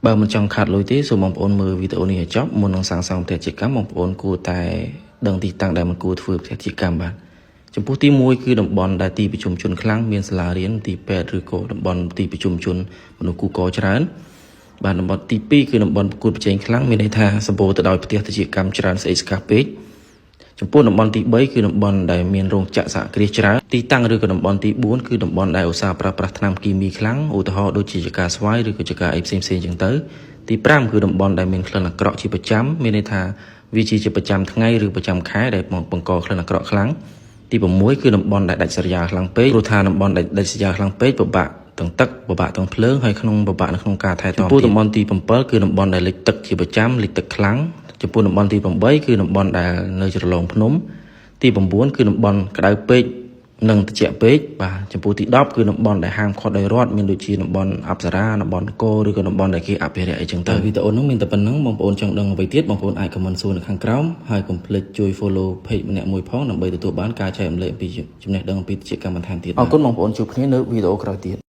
បើមិនចង់ខាតលុយទេសូមបងប្អូនមើលវីដេអូនេះឲ្យចប់មុននឹងសាងសង់ផ្ទះជាកម្មបងប្អូនគួរតែដឹងទីតាំងដែលមិនគួរធ្វើផ្ទះជាកម្មបាទចំពោះទី1គឺតំបន់ដែលទីប្រជុំជនខ្លាំងមានសាលារៀនទីពេទ្យឬក៏តំបន់ទីប្រជុំជនមនុស្សគូកច្រើនបាទតំបន់ទី2គឺតំបន់ប្រកួតប្រជែងខ្លាំងមានន័យថាសម្បូរទៅដោយផ្ទះពាណិជ្ជកម្មច្រើនស្អេកស្កះពេកចំពោះតំបន់ទី3គឺតំបន់ដែលមានរោងចក្រសហគ្រាសច្រើនទីតាំងឬក៏តំបន់ទី4គឺតំបន់ដែលឧស្សាហ៍ប្រើប្រាស់ថ្នាំគីមីខ្លាំងឧទាហរណ៍ដូចជាចការស្វាយឬក៏ចការអីផ្សេងៗចឹងទៅទី5គឺតំបន់ដែលមានក្លិនអាក្រក់ជាប្រចាំមានន័យថាវាជាជាប្រចាំថ្ងៃឬប្រចាំខែដែលបង្កក្លិនអាក្រក់ខ្លាំងទី6គឺតំបន់ដែលដាច់ស្រយាលខ្លាំងពេកព្រោះថាតំបន់ដែលដាច់ស្រយាលខ្លាំងពេកពិបាកទាំងទឹកពិបាកទាំងភ្លើងហើយក្នុងពិបាកនៅក្នុងការថែទាំចំពោះតំបន់ទី7គឺតំបន់ដែលលិចទឹកជាប្រចាំលិចទឹកខ្លាំងចំពោះតំបន់ទី8គឺតំបន់ដែលនៅជ្រលងភ្នំទី9គឺតំបន់ក្តៅពេកនិងត្រជាក់ពេកបាទចំពោះទី10គឺតំបន់ដែលហាមឃាត់ដោយរដ្ឋមានដូចជាតំបន់អប្សរាតំបន់គោឬក៏តំបន់ដែលគេអភិរក្សអីចឹងទៅវីដេអូនោះមានតែប៉ុណ្ណឹងបងប្អូនចង់ដឹងអ្វីទៀតបងប្អូនអាច comment សួរនៅខាងក្រោមហើយកុំភ្លេចជួយ follow page ម្នាក់មួយផងដើម្បីទទួលបានការចែករំលែកអំពីចំណេះដឹងអំពីពាណិជ្ជកម្មបន្ថែមទៀតអរគុណបងប្អូនជួបគ្នានៅវីដេអូក្រោយទៀត។